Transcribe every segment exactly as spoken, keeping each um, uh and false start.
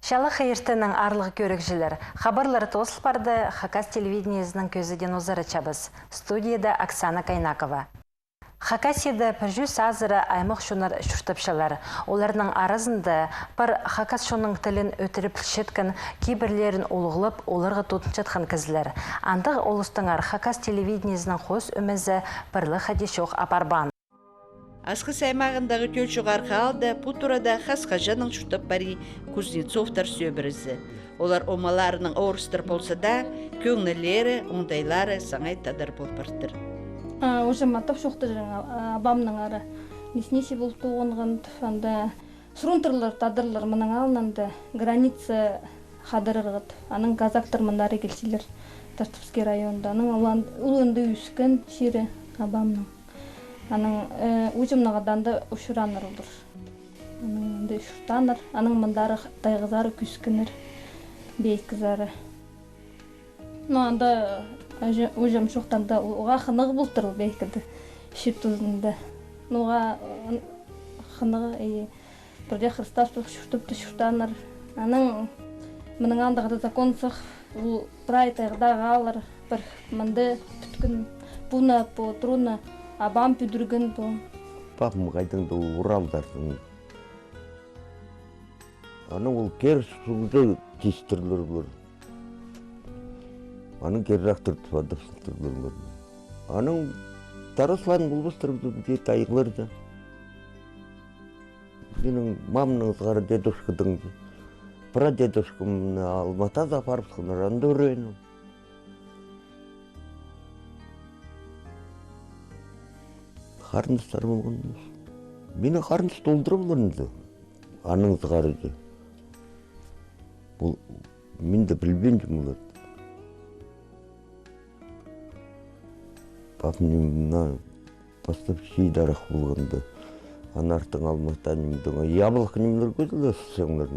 Чалахай иртеннең, аарлығ кӧрігҷілер. Хабарлар тоозыл парды, Хакас телевидениезінің кӧзідиин узаратчабыс. Студияда Оксана Кайнакова. Хакасияда пір чӱс азыра аймах чоннар чуртапчалар. Оларның аразында пар хакас чонның тілін ӧтіре пілчеткен, кибірлерін улуғлап, оларға тудынчатхан кізілер. Андағ улустаңар Хакас телевидениезінің хоос ӧмезі пір ле хайди чох апарбаан. Асхыс аймағындағы Тӧӧ Чоғархы аалда пу турада хас-хаҷаннаң чуртап парир Кузнецовтар сӧбірезі. Олар омаларынаң орыстар полза даа, кӧңнілері, оңдайлары саңай тадар пол партыр. А, уже матап чоохтаҷаң, а, абамнаңар. Лесничий полып тоғынған, анда сурынтырлар, тадарлар мының алнында граница хадарарға. Анаң казактар мыннары килчелер, Тартыбский районда. Анаң ол ан-, ол анда ӧскен чирі абамның. Анаң, э, уҷамнаң анда учураннар олар. Анаң анда чуртааннар, анаң мыннары тайғазар кӧскеннер, пеейкезер. Но анда, э, уҷа-, уҷам чоохтаанда, уғаа хынығ полтыр ол пеейкеде, чиит тузында. Но уғаа, э, хынығ, и пірдее хырыстап чуртап таа чуртааннар. Анаң мының алнындағы закон сых, ол прай тайғада халар, пір мында пӱткен пу на, пу турны абам пӱдірген пу. Папам хайдаң-да ол Уралдардың. Анаң ол кер суғда тистірлер пар. Анаң кер трактор тіп адап сылтырлар пар. Анаң тарасларын полбастар пу тайғалар даа. Минің мамның ызғары дедушканың, прадедушкам Алматада апарыбысханнар, анда ӱреен ол. Харындастар полған. Минің харындас толдыра полар анда. Аның ызғары даа. Ол, мин дее пілбинчем оларны. Папам ниме, мына, пастап чиит арах полғанда, анаң артых Алматадаң нимедең, яблоко нимелер кӧзіле сыхчаңнар,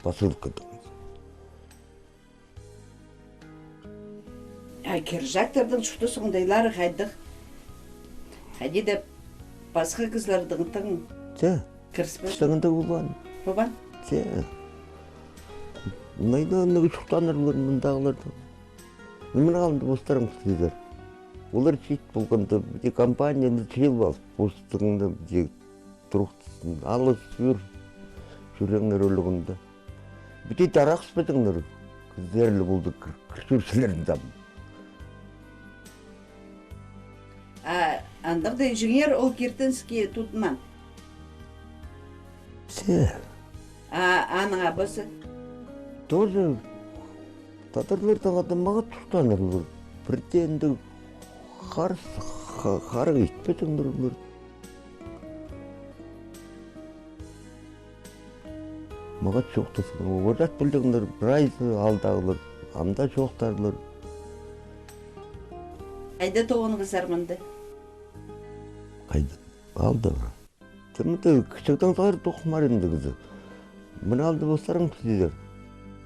посылкадаң. А киржактарның чуртас оңдайлары хайдағ? Хайди даа пасха кізілердең тың. Че. Кіріспес. Тың даа полбаан. Полбаан? Че. Мынайда андағ чуртааннар пар мындағыларда. Ниме алында постарың пілдірер. Олар чиит полғанда, пу компанияны чыылып алып, постарыңны пу турғыстың алыс чӧр, чӧреңнер ӧлігінде. Пу тее тарахпадыңнар, кізілер полды кір-, кір чӧрчелерін там. А андағ даа іҷеңер ол киртініске тудынмаан? Че. А аның абазы? Тоже тадарлардаң хада мағат чуртааннар. Пірдее андағ харыс, ха-, харығ итпедіңнер. Мағат чоохтасхан, уважать пілдіңнер, прайзы аалдағылар, ам даа чоохтарлар. Хайда тоғынғазар мында? Хайда? Аалда. Тымды кічігдең сығара тоғынғам андағ кізі. Мына алды постарың пілдірер.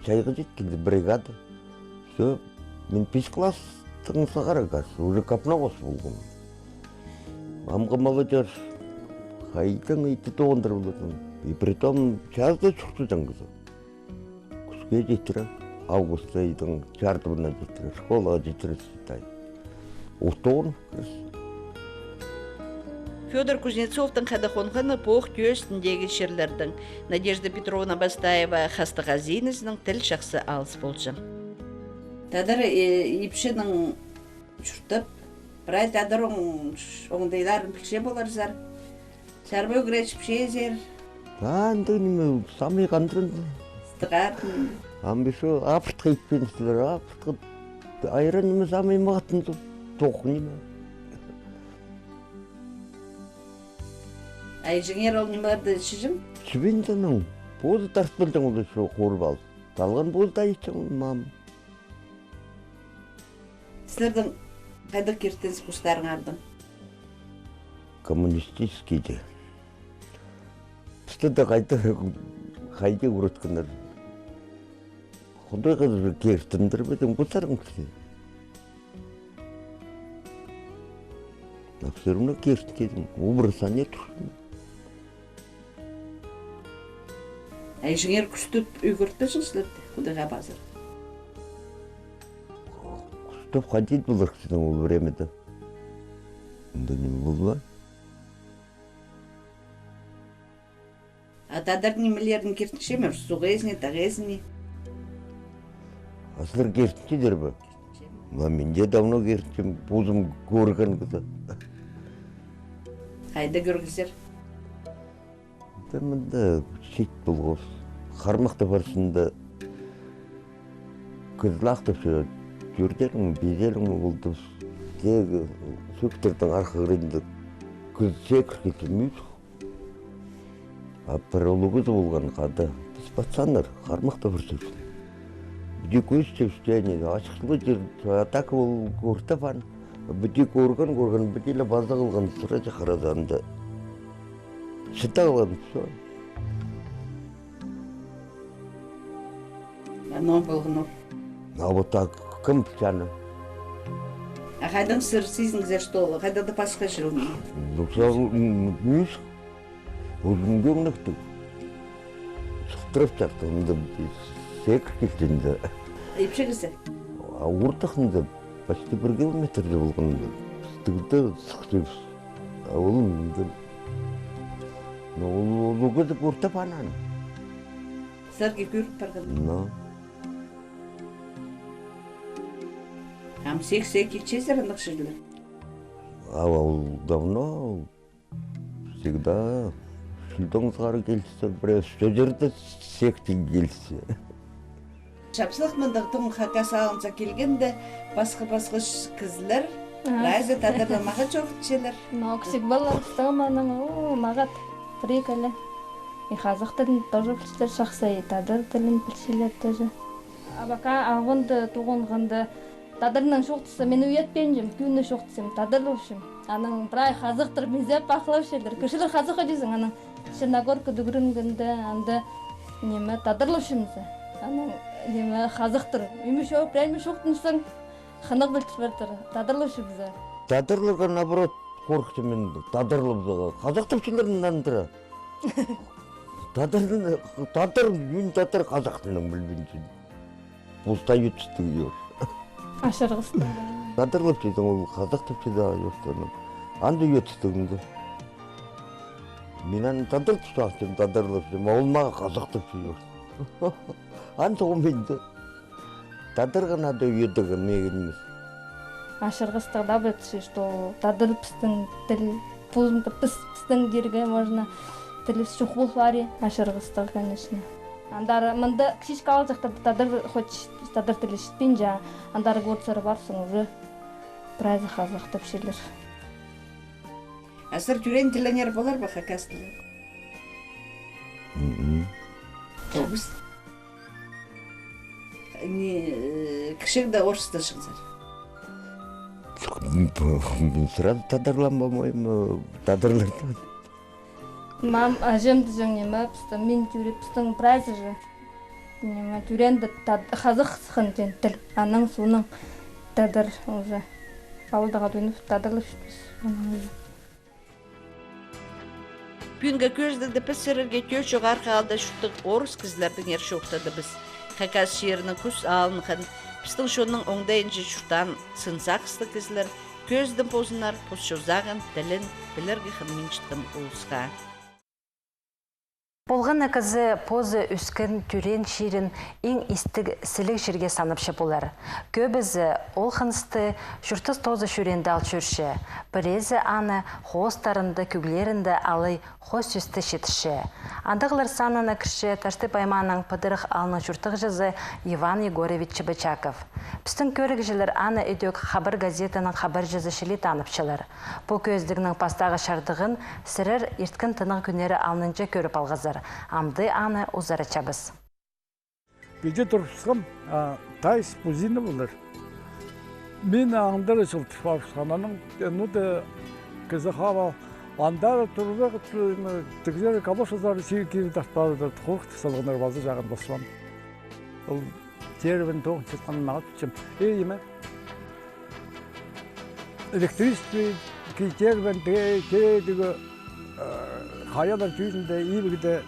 Чайға чит килді бригада. Всё, мин пис класстаң сығара кас, уже капновоз полғам. Амғы молодёжь хайдаң итті тоғындырып аларзың. И притом чазыда чуртаҷаң кізі. Кӱске читіре, август айдың чардыбына читіре, школаға читіре читай. Утуғын кіріс. Фёдор Кузнецовтың хада хонғаны Пох тӧӧстіндегі чирлердең. Надежда Петровна Бастаева хастығ хазииназынаң тіл чахсы алыс полҷаң. Тадар, э, ипчінең чуртап, прай тадар оң-, оңдайларын пілче поларзар. Чарба ӱгретчезер. А, андағ ниме, самай хандырын. Стығатын. Ам ещё апыртхы итпинчелер, апыртхы айран ниме самай мағаттың ту-, тоғ ниме. А іҷеңер ол нимелерді чіҷең? Чібинзенің. Позы тартпалҷаң ол ещё хорып алып. Талған позы да итчең, мам. Сірернің хайдағ киртініс постарыңарның? Коммунистический дее. Пісті дее хайди, хайди ӱгреткеннер. Худай хазы киртіндірбедің, постарың пісті. А всё равно киртіндім, образа не турчам. А Иҷеңер кӱстеп ӱгреттіҷең сірерні худайға пазарға? Кӱстеп хайди полар кізінің ол времяда. Анда ниме полбаан. А тадар нимелерін киртінче ме, суғ ээзіне, тағ ээзіне? А сірер киртінчезер бе? Ма мин дее давно киртінчем, позым кӧрген кізі. Хайда кӧргезер? Та мында чит полғабыс. Хармахта парзында кізі лахтапча, тӧртелең, пизелең полдыбыс. Тееге сӧӧктернің арғы кірегінде кізі секіріп килзе, мӱс. А пір улуғ кізі полған хада. Піс пацаннар, хармахта парзабыс. Піди кӧзітчебіс, тее, ачыхлы чир, атака ол кӧртіп аны. Піди кӧрген, кӧрген, піди ле паза халған, сразу харазаанда. Чыта халған, всё. Аннаң полған ол. А вот так кім пілче аны? А хайдаң сірер сизінгезер, что ол хайдағ-да пасха чир ол? Ну, всё, м, мӱс. Узун кӧңнектіг. Сыхтырып чартығында секіріп килтінде. Ипчі кізі? А ортағында почти пір километрде полған. Тігде сыхтырып. А ол мында. Ну, ол, ол, ол кізі кӧртіп ананы. Сірерге кӧріп парған? Ну. Ам сек-сек итчезер андағ чирлер? А ол давно. Всегда чӱлдең сығара киліссе, пірее сӧзерде сектіг киліссе. Чапсых мындағ тоң хакас аалынзар килгенде, пасха-пасха кізілер, ага, прайзы тадарлап мағат чоохтапчалар. Но кічіг палалар, пістің аның, о, мағат, прикольно. И хазах тілін тоже пілчелер чахсы, и тадар тілін пілчелер тоже. Абака, а ағонда туғынғанда, тадарнаң чоохтасса, мин уятпинчам, кӧні чоохтасчам, тадарлапчам. Анаң прай хазахтар мин зе пахлапчалар. Кізілер хазах ӧдізің, анаң Черногоркада ӱгренгенде, анда, ниме, тадарлапчам зе. Анаң, ниме, хазахтар. Ниме чоох, прям чоохтанчаң, хынығ пілдір пардыр. Тадарлапчам зе. Тадарларға, наоборот, хорыхчам мин, тадарлап зе. Хазахтапчалар нандыра. Тадар, тадар, мин тадар, хазах тілін пілбинчем. Пустая ӧтістіг ӧр. Ашырғыстығ. Тадарлап чидең ол хазахтап чиде ӧртеніп. Анда ӧтістігімді. Мин аны тадар тустағым, тадарлап чидең, а ол мағаа хазахтап чиде ӧр. Анда ол минді. Тадарға надо ӧдігі мегінмес. Ашырғыстығ да бітсі, что тадар пістің тіл, пузында піс, пістің дирге можно тіліс чох пол пари, ашырғыстығ, конечно. Андар мында кічіҷек аалҷахта тадар, хоть тадар тілі читпинче, андар городсар парсаң, уже прайзы хазахтап чилер. А сірер тӧреен тілеңер полар ба, хакас тілі? Мгм. Тоғыс. Не, э, кічігде орыстаҷаңзар? Сразу тадарлам, по-моему, тадарлардаң. Мам, аҷам тіҷең ниме, пістің, мин тӧреп, пістің прайзы же. Ниме, тӧреенде тад-, хазах сыххан теен тіл, анаң соонаң тадар уже. Аалдағы тунып, тадарлап читпес. Пӱӱнгі кӧзідігде піс сірерге тӧӧ чоғархы аалда чурттығ орыс кізілердеңер чоохтадыбыс. Хакас чирінең кӱс алынған, пістің чонның оңдайынҷа чуртаан сын сағыстығ кізілер кӧзідім позыннар пос чозағын, тілін пілерге хынминчатхан улусха. Полған на кізі позы ӧскен тӧреен чирін иң истіг сіліг чирге санапча полар. Кӧбізі ол хынысты чуртас тооза чӧреенде ал чӧрче, пірезі аны хоостарында, кӧглерінде алай хос сӧсті читірче. Андағлар санына кірче Таштып аймааның Пыдырых аалның чуртағҷызы Иван Егорович Чебычаков. Пістің кӧрігҷілер аны ідӧк «Хабар» газетаның хабарҷызы чіли танапчалар. Пу кӧзідігнің пастағы чардығын сірер ирткен Тынағ кӱннері алнынҷа кӧріп алғазар, амды аны узаратчабыс. Піди турыбысхам, а, Таис Пузиновалар. Мин андары чылтыр парыбысхам, анаң, э, ну да, кізі хавал, андары турбах, тігзер калошазар, сиир киир тартпалар, хорых салғаннар, пазы чағын пасчам. Ол тербен тоғын чатхан мағат пілчем. Эй, име. Электричество китербен, те-, теедігі, э, хайалар тӱзінде, ибігде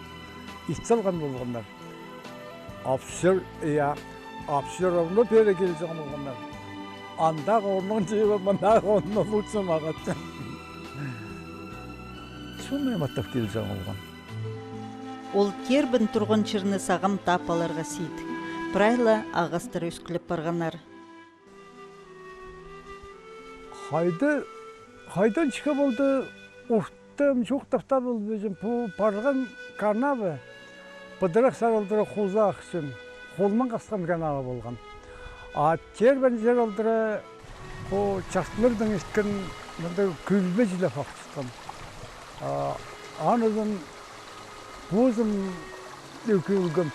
ит салған полғаннар. А всё, я, а всё равно пеер килҷең полғаннар. Андағы орның чиибі, мындағы орны лучше мағат. Чон айматтап килҷең полған. Ол Тербен турған чирні сағам таап аларға сидік. Прай ла ағастар ӧскілеп парғаннар. Хайда, хайдаң чіке полды, ортым чоохтап таа полбаҷам, пу парған канава пыдырах саралдыра хуза ахчын, холнаң хасхан канава полған. А Тербен саралдыра пу чартыларның иткен мында кӧлбе чилеп ахчатхан. А, анаң позым ӧкӱлгем.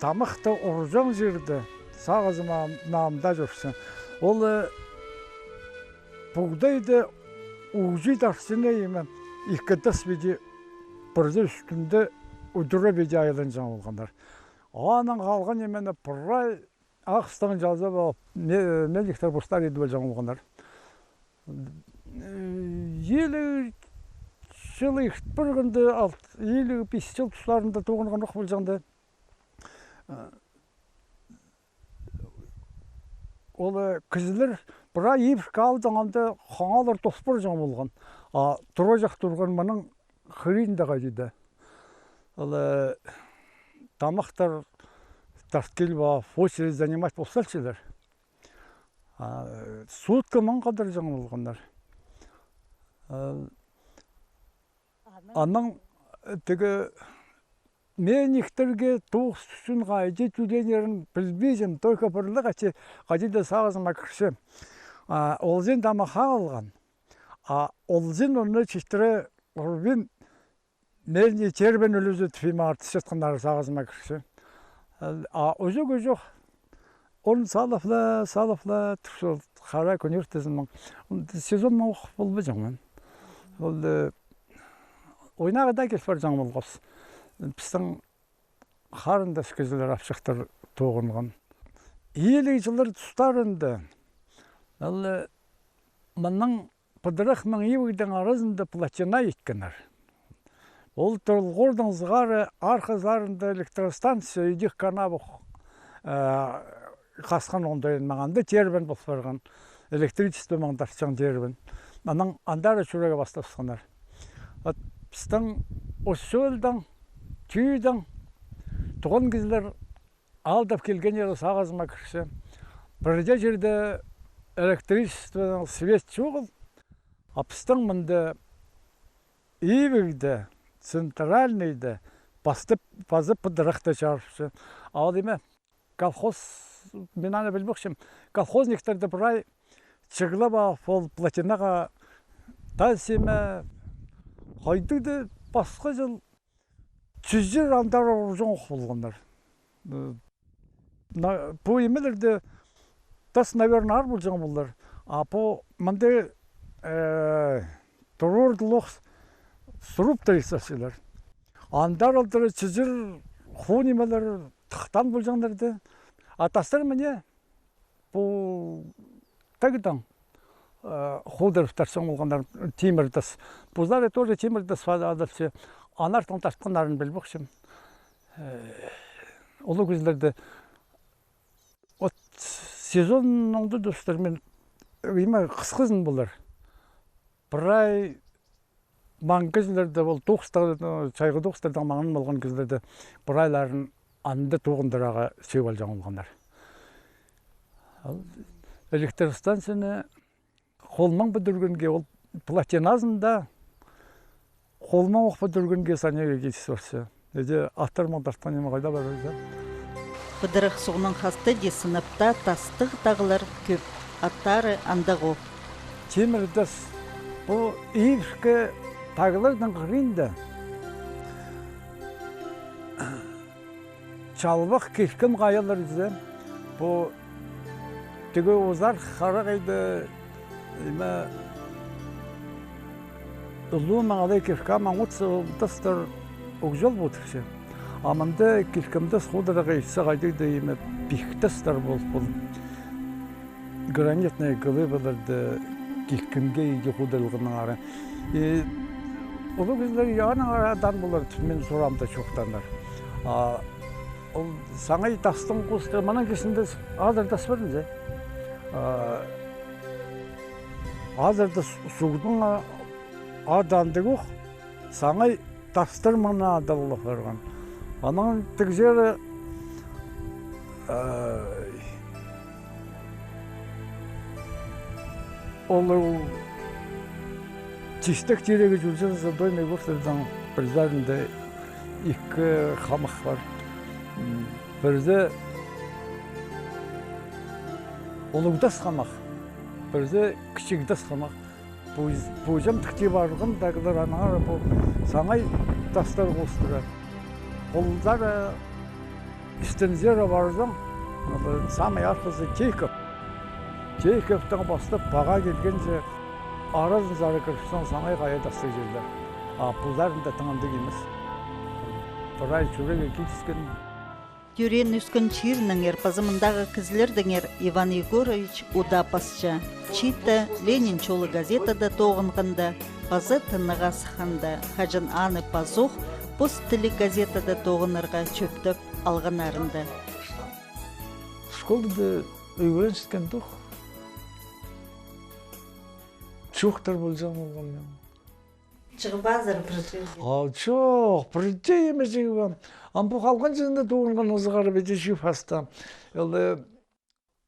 Тамахты урҷаң чирде сағызым ам-, намда чӧрче. Ол, э, пугдайды уҷи тарчыны име, ікі тас піди пірдее ӱстӱнде удура піди айланҷаң полғаннар. Анаң халған имені прай ағастаң чазап алып, ме-, меліхтер постар идіп алҷаң полғаннар. Э, илиг чыл ирт парғанда, ал, илиг пис чыл тустарында тоғынған ох полҷаң даа. Э, ол, э, кізілер прай ибіркі аалдаң анда хаңалар тос парҷаң полған. А тура чох турған мының хыринда хайди даа. Ол, э, тамахтар тарт киліп, а, очередь занимать пол салчалар. А, сутка маңнадырҷаң полғаннар. А, анаң, э, тігі меліхтерге тоғыс ӱчӱн хайди тӧленерін пілбинчем, только пір ле хайди, хайди даа сағызыма кірче. А, олҷын тамах алған. А олҷын оны читіре ӱрбин меліне Тербен ӱлӱзі тіп име артысчатханнар сағызыма кірче. А ӱзӱк ӱзӱк. Он салып ла, салып ла, тӱрче ол хара кӱн иртезінең. Сезоннаң ох полбаҷаң мин. Ол, э, ойнарға даа кил парҷаң полғабыс. Пістің харындас кізілер апчахтар тоғынған. Илиг чыллар тустарында, ол, э, мының Пыдырахнаң Ивигдең аразында плотина иткеннер. Ол Толғордаң сығара архазарында электростанция идӧк канавох, э, хасхан оңдайын маңанда Тербен пол парған. Электричество маңнатчаң Тербен. Анаң андар чӱрерге пастапсханнар. Вот пістің Ус-Чоолдаң, Тӧӧдең туған кізілер аалдап килгеннері сағызыма кірче. Пірдее чирде электричествонаң свет чоғыл. А пістің мында Ивигде, Центральныйда, пазы, пазы пыдырахта чарыпча. А ол име, колхоз, мин аны пілбинчем, колхозниктерні прай чығлап алып, ол плотинаға тас име, хайдағ-да пасха чыл чизер андар урҷаң ох полғаннар. Э, на-, пу имелерде тас, наверное, аар полҷаң полар. А пу мында, э, турурдылох сруб тырысчалар. Андар алдыра чизер хун имелер тыхтаан полҷаңнар даа. А тастар мына пу тағдаң, э, худырып тартчаң полғаннар, тимір тас. Пузары тоже тимір тас адапча. Анартын тартханнарын пілбинчем. Э, улуғ кізілерні вот сезонның даа тустар мин, име, хысхызын полар. Прай маң кізілерні, ол тоғыстар, чайғы тоғыстардаң маңын полған кізілерні прайларын анда тоғындырарға сӧӧп алҷаң полғаннар. Ол электростанцияны холнаң пӱдіргенге, ол плотиназын даа холнаң ох пӱдіргенге санирға киліс парча. Іди аттар маңнатхан име хайда парар даа. Пыдырах суғнаң хаста даа сынап таа тастығ тағлар кӧп, аттары андағ ох. Тимір тас, пу ибіркі тағларның хыринда чалбах килкім хайалар тізе, пу тігі узар харағайда, име, улуғ маң алай кирка маң отса, ол тастар ӱгҷе ол полтырча. А мында килкім тас худырарға итсе, хайдағ-да, име, пик тастар пол, пол. Гранитнай глыбаларны килкімге иди худырылғаннаңар. И Улуғ кізілер анаң арадаң полар, мин сурам даа, чоохтааннар. А ол саңай тастың хоостыра, мының кізінде азыр тас пар зе. А азырда суғдың адаандығ ох, саңай тастар маңнаа адалып парған. Анаң тігзері, э, ол, ол чистек тирегі чӧрзе, Задойный Горстердең пір саринда ікі хамах пар. М, пірсі Улуғ Тас хамах, пірсі Кічіг Тас хамах. Пу-, пу чам тікті парған тағлар, аннаңар пу саңай тастар хоостыра. Полза, істензер парзаң, самый архызы Тейков. Тейковтаң пастап, паға килгензер, аразынзар кіріпсең, саңай хая тастығ чирлер. А пуларында тың андағ нимес. Прай чӱрегі киліскен. Тӧреен-ӧскен чирінеңер паза мындағы кізілердеңер Иван Егорович удаа пасча. Чиитте «Ленин чолы» газетада тоғынғанда, паза тынағ сыхханда, хаҷан аны пазох «Пос тілі» газетада тоғынарға чӧптеп алғаннарында. Школада ӱгренчеткен тох. Чоохтар полҷаң полғам мин. Чығыбазар пір чирге? А, чох, пірдее ниме чығыбаам. Ам пу халған чирінде тоғынғаннаң сығара піди чыып пастаам. Ол, э,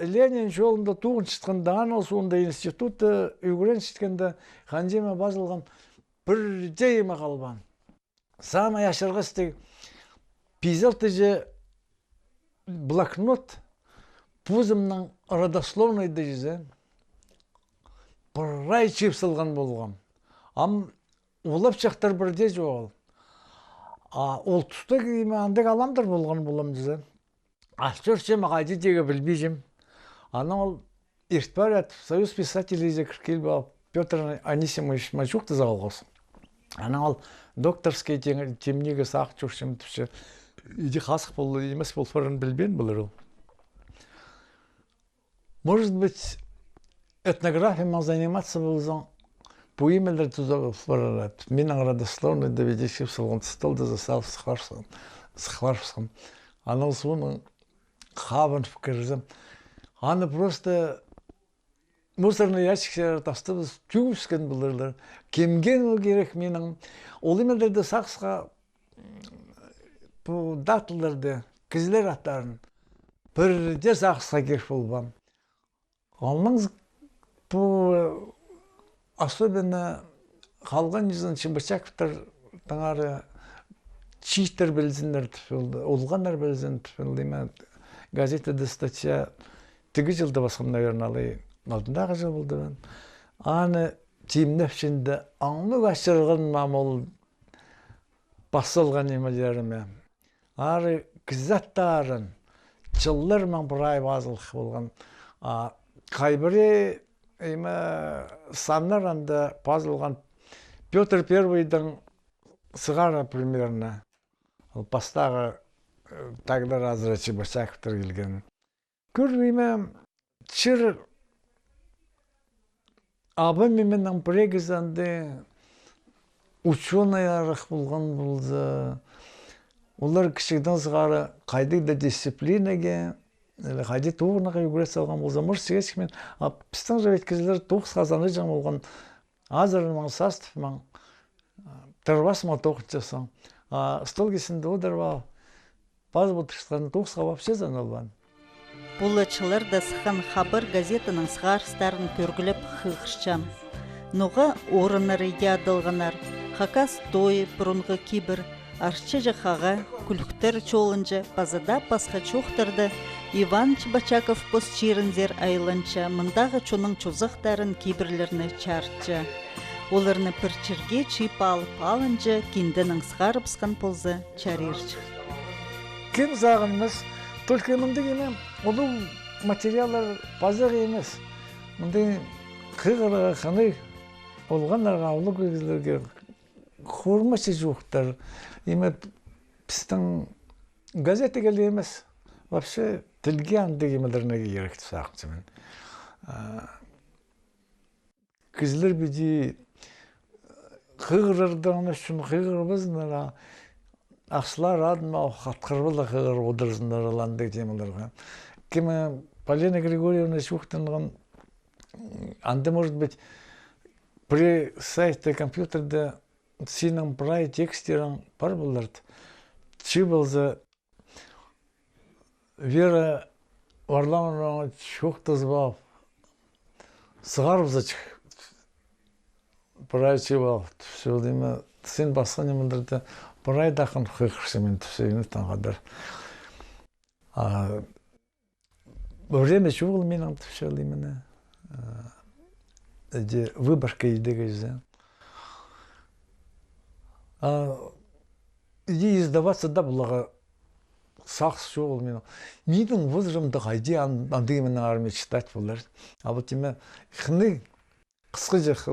Ленин чолында тоғынчатханда, аның соонда институтта ӱгренчеткенде, ханҷа ниме пазылған, пірдее ниме халбаан. Самый ачырғастығ, пис-алты блокнот, позымның родословнойда чізе, прай чыып салған полғам. Ам улапчахтар пірдее чоғыл. А ол туста ниме андағ аламдар полған полам чізе. Ал чӧрчем, хайди тигі пілбинчем. Анаң ол ирт парып, Союз писателей зе кір киліп алып, Пётр Анисимович Мачух тізе халғабыс. Анаң ол докторский тем-, темнигі сағып чӧрчем тіпче. Иди хазых полды, нимес пол парарын пілбеен полар ол. Может быть, этнографиямен заниматься ползаң, пу нимелер туза пол парар. Минің родословнойда піди чыып салған, столда за сал сыхпарыбысхам, сыхпарыбысхам. Анаң соонда хабынып кірзем, аны просто мусорный ящиксер тастап тӱгібіскен поларлар. Кемге ол кирек минің? Ол нимелерді сағысха, пу даталарды, кізілер аттарын пірдее сағысха кир полбаам. Анаң пу, особенно халған чізе Чебочаковтар таңары чииттер пілзіннер тіп, ол, олғаннар пілзін тіп, ол ниме, газетада статья тігі чылда пасхам, наверное, алай алдындағы чыл полды. Аны тимнепчем дее, аңнығ ачырғанмам ол пас салған нимелеріме. Ары кізі аттарын, чыллар маң прай пазылых полған. А хай пірее, ниме, саннар анда пазылған Пётр Первыйдың сығара примерно. Ол пастағы, э, тағлар азыра Чебочаковтар килген. Кӧр, ниме, чир абам нименің пірее кізі андағ учёныйларах полған полза, олар кічігдең сығара хайдағ-да дисциплинага, или хайди тоғынарға ӱгрет салған полза, может, сигес мин, а пістің же ведь кізілер тоғысха санаҷаң полған, азырмаң, састапмаң, тырбасмаң тоғынчатсаң. А стол кистінде одырып ал, пазып одырчатхан тоғысха вообще саналбаан. Пу ла чылларда сыххан «Хабар» газетаның сығарыстарын кӧргілеп хығырчам. Ноға орыннар иди адалғаннар: Хакас тойы, пурунғы кибір, Арчаҷах ағаа, Кӱлӱктер чолынҷа паза даа пасха чоохтарда Иван Чебочаков пос чирінзер айланча, мындағы чонның чозахтарын, кибірлерні чарытча. Оларны пір чирге чыып алып алынҷа, кинденең сығарыбысхан полза, чарирҷых. Кем сағынмас, только мындағ ниме, улуғ материаллар пазох нимес. Мындағ хығырарға хынығ, олғаннарға, улуғ кізілерге хурмачы чоохтар. Ниме, пістің газетаға ла нимес, вообще тілге андағ нимелернең кирек тіп сағынчам мин. А кізілер піди, э, хығырарда, аны ӱчӱн хығырыбызыннар, а ахчылар адын ма хатхырбалар, хығырып одырзыннар ол андағ темаларға. Кем, Полина Григорьевна чоохтанған, анда, может быть, при сайтта, компьютерде синің прай текстерің пар полар. Чыып алза, Вера Варламовнаң чоохтазып алып, сығарыбыза чых. Прай чыып алып, тіпче ол, име, син пасха нимелерде прай даа хығырчам мин, тіпче, ине таңғадар. А время чоғыл минің, тіпче ол, име. А, іди выборка идерге чізе. А, іди издаваться даа поларға сағыс чоғыл минің. Минің возрастымда хайди ан-, андағ, име, нимелер читать полар. А вот, име, хынығ, хысхаҷах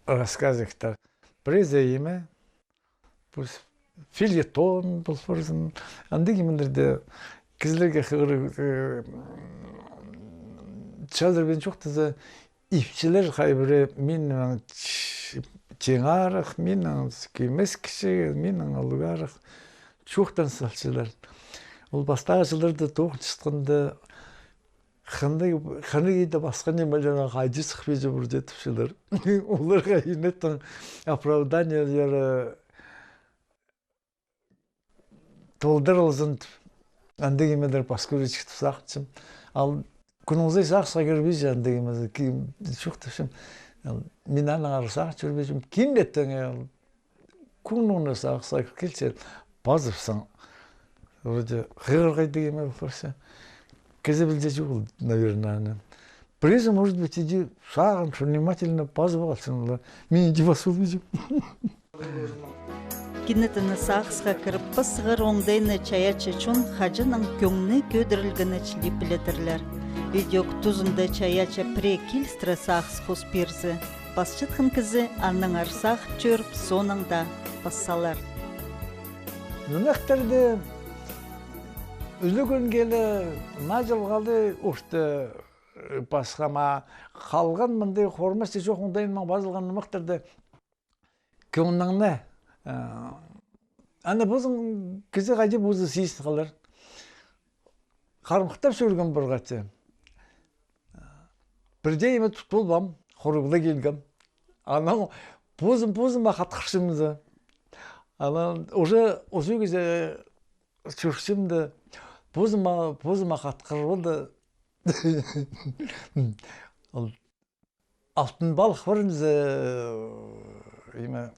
рассказтар. Пірезі, име, пусть фельетон пол парзын. Андағ нимелерде кізілерге хығыр-, э, чазырбин чоохтаза, ипчілер хай пірее миннең ч-, теңерек, миннең кӧмес кічіг, миннең улуғарах чоохтан салчалар. Ол пастағы чылларда тоғынчатханда, хынығ, хынығ иді, пасха нимелернең хайди сыхпинча пурде, тіпчелер. Оларға ине тың оправданиелері толдырылзын тіп, андағ нимелер пас кӧрерҷік тіп сағынчам. Ал кӱннің сай сағысха кірбинче, андағ нимелер ки-, чоохтапчам. Ал мин аннаңар сағынча чӧрбинчем. Кинде тың, ал кӱннің сай сағысха кірче, пазыпсаң, вроде хығырарға идерге ниме пол парча. Кізі пілче чоғыл, наверное, аны. Пірезі, может быть, іди сағын внимательно пазып алчалар. Мин іди пазыбалчам. Кинде тың сағысха кіріп, пас сығар оңдайны чайаачы чон хаҷаннаң кӧңні кӧдірілгені чіли піледірлер. Ідӧк тузында чайаачы пірее килістіре сағыс хоос пирзе, пасчатхан кізі аннаңар сағын чӧріп, соонаң даа пас салар. Нымахтарны ӱлӱкӱн киле, наа чылға ла орта, э, пасхам, а халған мындағ хормасчы чох оңдайнаң пазылған нымахтарны кӧңніңні, э, аны позың кізі хайди позы сизін халар. Хармахтап чӧрген пір хати. Пірдее ниме тут полбаам, хуруғ ла килгем. Анаң позым-позыма хатхырчам за. Анаң уже узуғ кізее чӧрчем дее, позыма, позыма хатхырып алды. Ол «Алтын палых» пар зе, име,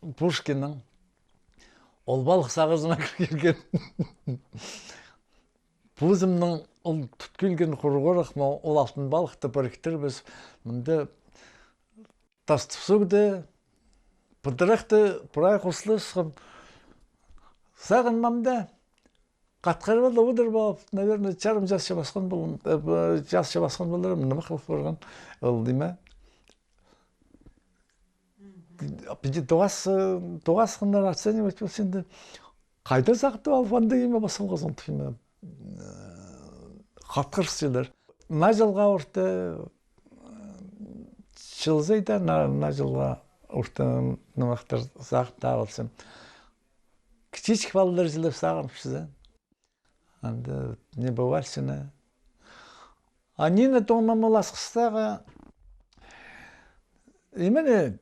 Пушкиннің. Ол палых сағызыма кірген. Позымның ол тут килген хуруғарах ма, ол алтын палыхты піріктірібіс. Мында тастап сӧгде, пыдырахты прай хосла сыххам. Сағынмам даа. Хатхырып алды, одырып алып, наверное, чарым часча пасхан полған, э, часча пасхан полар, нымах пол парған. Ол ниме? Піди тоғас, э, тоғасханнар оценивать полча анда. Хайда сағынып алып, андағ ниме пас салғазың тіп, ниме, э, хатхырчалар. Наа чылға орта, э, чыл сай даа, наа, наа чылға орта нымахтар сағынып алчам. Кічіҷек палалар чылап сағынып чізе. Анда небывальщина. А Нина Томмамыл Асхыстағы имене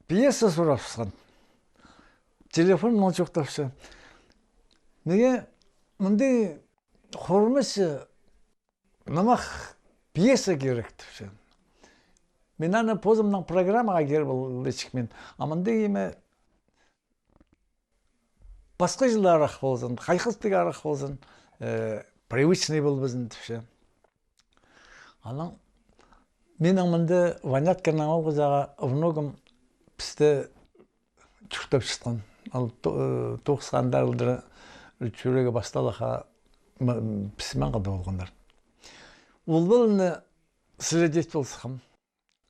пьеса сурапчатхан. Телефоннаң чоохтапча. Мағаа мындағ хормасчы нымах пьеса кирек тіпче. Мин аны позымның программаға киріп ал итчекпін. А мындағ ниме пасха чылларах ползын, хайхастығ арах ползын, э, привычный полбазын тіпче. Анаң минің мында Ваняткиннің оолғызағы внугым пісте чуртапчатхан. Ол то-, э, тоғысхандар чӱрегі пасталаха, м-, піс маңнада полғаннар. Ол паланы следить ползахам.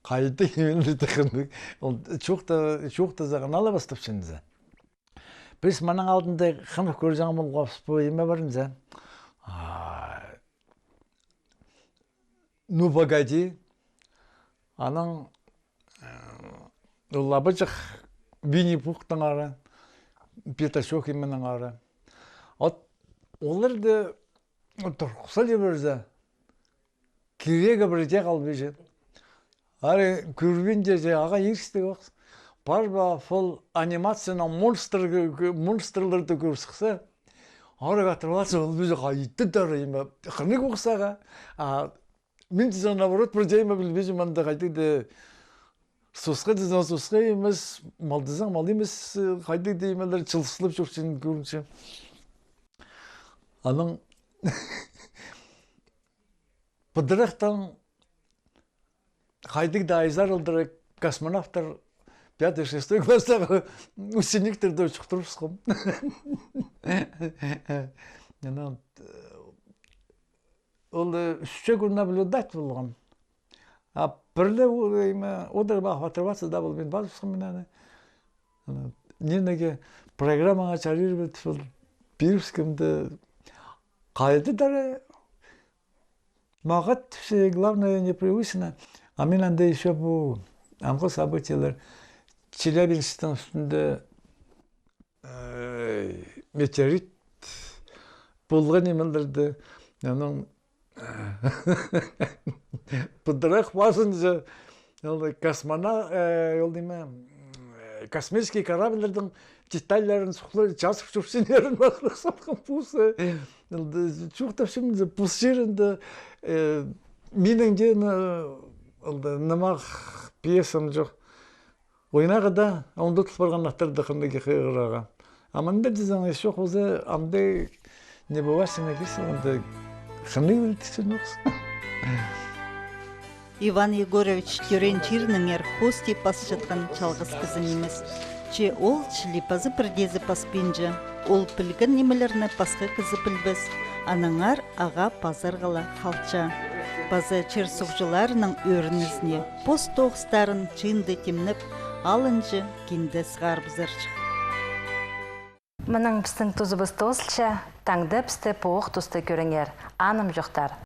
Хайда именно тахынды. Ол чоохта-, чоохтаза, хынығ ла пастапча зе. Піс мының алдында хынығ кӧрҷең полғабыс пу ниме парын зе. А, «Ну, погоди». Анаң э, лабаҷах Винни-Пухтаңар, Пятачок именеңер. От оларны турғыс салып пирзе, кирегі пірдее халбаҷаң. Ары кӧрбинче, че ағаа ирістіг ох. Пар ба, пу анимацияның монстр, монстрларны кӧр сыхса, ары отрываться полбаҷаң, хайдағ-да име, хынығ полза ағаа. А мин тізең, наоборот, пірдее име пілбеҷем, анда хайдағ-да сосха тізең, сосха нимес, мал тізең, мал нимес, хайдағ-да нимелер чылыстап чӧрчең кӧрінче. Анаң пыдырахтаң хайдағ-да айзар алдыра космонавттар, пятый, шестой класстағы учениктерні чоохтырыбысхам. Анаң, э, ол, э, ӱс кӱн наблюдать полғам. А пірле, о, име, одырып отрываться даа полбин, пазыбысхам мин аны. Ана, ниме, программаға чарир бе, пу пирібіскемде хайдағ-да мағат, все, главное, непривычно. А мин анда ещё пу аңғыл событиелер, Челябинсктің ӱстӱнде, э, метеорит полған нимелерні, анаң пыдырах пазынҷа, ол космона-, э, ол ниме, м, космический корабльлернің детальлерін сухлай чазып чӧрчеңнерін махтап салғам пу саринаң. Ол чоохтапчам, пу саринаң, э, минің дее, э, ол нымах пьесам чох. Ойнарға даа, оңдатыл парған аттарны хынығ хығырарға. А мында тізең, ещё хоза, анда не бывать, не кирсе, анда хынығ пілдірчең ох. Иван Егорович тӧреен чирінеңер хости пасчатхан чалғыс кізі нимес. Че ол чіли паза пірдеезі паспинча, ол пілген нимелерні пасха кізі пілбес, аннаңар ағаа пазарға ла халча. Паза чир-суғҷыларының ӧрінізіне пос тоғыстарын чыынды тимнеп, алынҷа кинде сығарыбызарҷых. Мының пістің тузыбыс тоозылча, таңда пісті пу ох туста кӧріңер, анымҷохтар.